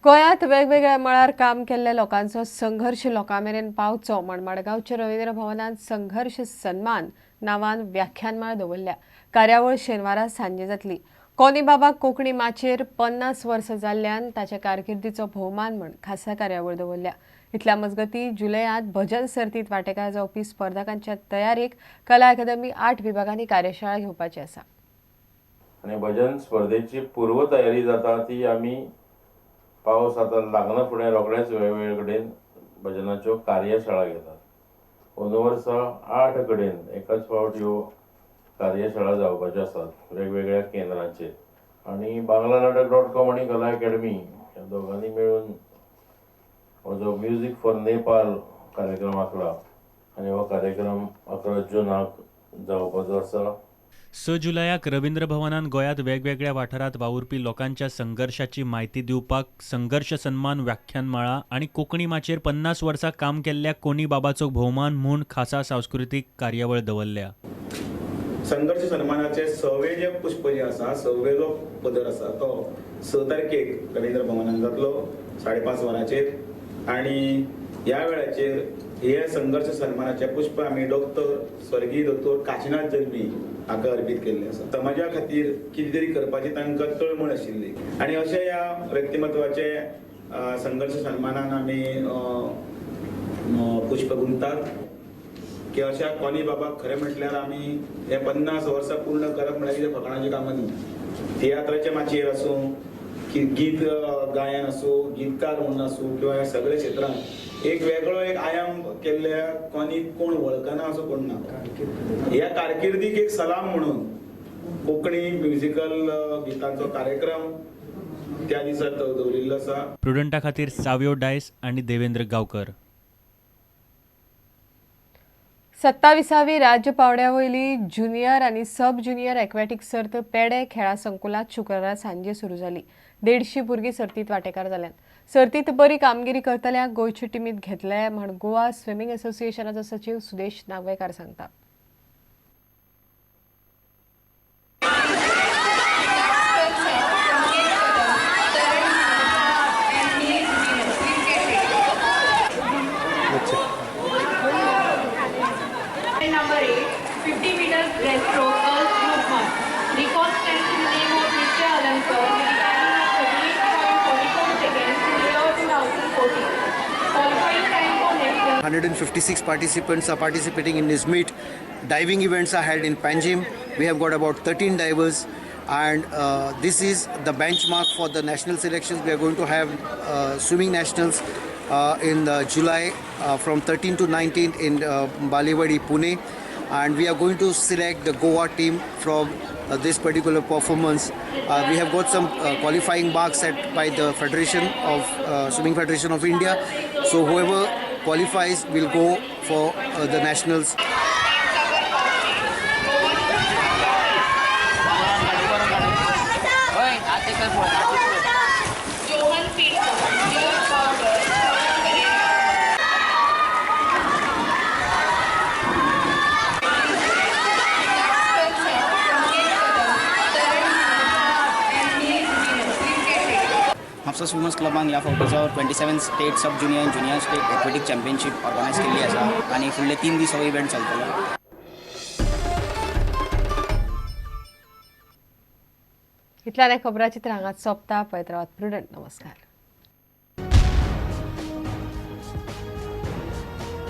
गोंयांत वेगवेगळ्या मळार काम केल्ल्या लोकांचो संघर्श लोकां मेरेन पावचो म्हण मडगांवच्या रवींद्र भवनांत संघर्श सन्मान नांवान व्याख्यानमाळ दवरल्या. कार्यावळ शेनवारा सांजे जातली. कोनी बाबाक कोंकणी माचयेर 50 वर्सां जाल्ल्यान ताच्या कारकिर्दीचो भोवमान म्हण खासा कार्यावळ दवरल्या. इतल्या मजगती जुलयांत भजन सर्तींत वांटेकार जावपी स्पर्धकांच्या तयारेक कला अकादमी 8 विभागांनी कार्यशाळा घेवपाची आसा. आनी भजन स्पर्धेची पूर्वतयारी जाता ती आमी पावस आतां लागना फुडें रोखडेच वेगवेगळे कडेन भजनाच्यो कार्यशाळा घेतात. अंदू वर्सा 8 कडेन एकाच फावट ह्यो कार्यशाळा जावपाच्यो आसात वेगवेगळ्या केंद्रांचेर. आनी बांगला नाटक .com आनी कला अकॅडमी ह्या दोगांनी मेळून हो जो म्युजीक फॉर नेपाल कार्यक्रम आंखला आनी हो कार्यक्रम 11 जुनाक जावपाचो आसा. 6 जुलयाक रवींद्र भवनान गोंयांत वेगवेगळ्या वाठारांत वावुरपी लोकांच्या संघर्शाची म्हायती दिवपाक संघर्श सन्मान व्याख्यानमाळा आनी कोंकणी माचयेर 50 वर्सां काम केल्ल्या कोनी बाबाचो भोवमान म्हूण खासा सांस्कृतीक कार्यावळ दवरल्या. संघर्श सन्मानाचे 6वे जे पुष्प जे आसा, 6वे जो पदर आसा तो 6 तारखेक रवींद्र भवनान जातलो 5:30 वरांचेर. आनी ह्या वेळाचेर हे संघर्श सन्मानाचे पुष्प आमी डॉक्टर स्वर्गीय दोतोर काशीनाथ जल्मी हाका अर्पीत केल्ले आसा. समाजा खातीर कितें तरी करपाची तांकां तळमळ आशिल्ली आनी अशें ह्या व्यक्तिमत्वाचे संघर्श सन्मानान आमी पुष्प गुंतात की अशा कोनी बाबाक खरें म्हटल्यार आमी हे 50 वर्सां पूर्ण करप म्हळ्यार कितें फकाणाचें काम न्ही. तियात्राच्या माचयेर आसूं की गीत गायन आसूं, गीतकार म्हणून आसूं किंवा ह्या सगळ्या क्षेत्रांत एक वेगळो एक आयाम केल्ल्या कोनी कोण वळखना असो कोण ना. ह्या कारकिर्दीक एक सलाम म्हणून कोंकणी म्युजिकल गितांचो कार्यक्रम त्या दिसा दवरिल्लो आसा. प्रुडंटा खातीर साव्यो डायस आनी देवेंद्र गांवकर. 27वी राज्य पावंड्या वयली ज्युनियर आनी सब ज्युनियर एक्वॅटीक सर्त पेडे खेळा संकुलांत शुक्रारा सांजे सुरू जाली. 150 भुरगीं सर्तींत वांटेकार जाल्यात. सर्तींत बरी कामगिरी करतल्यांक गोंयचे टिमींत घेतले म्हण गोवा स्विमींग असोसिएशनाचो सचीव सुदेश नागवेकार सांगता. Number 8, 50 meters breaststroke, girls group 1. Record stands in the name of Nitya Alankar with a time of 38.44 seconds in the year 2014. Qualifying time for national. 156 participants are participating in this meet. Diving events are held in Panjim. We have got about 13 divers, and this is the benchmark for the national selections. We are going to have swimming nationals in July from 13 to 19 in Balewadi, Pune, and we are going to select the Goa team from this particular performance. We have got some qualifying marks set by the Federation of Swimming Federation of India, so whoever qualifies will go for the nationals. Mapusa swimmers क्लबान ह्या फावटीचो 27 state sub junior आनी junior state एक्वेटीक championship organise केल्ली आसा आनी फुडले 3 दीस हो event चलतलो. इतल्यान खबराचित्र हांगाच सोंपता. पळयत रावात प्रुडंट. नमस्कार.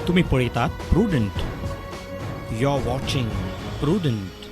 तुम्ही पळयतात Prudent. You are watching Prudent.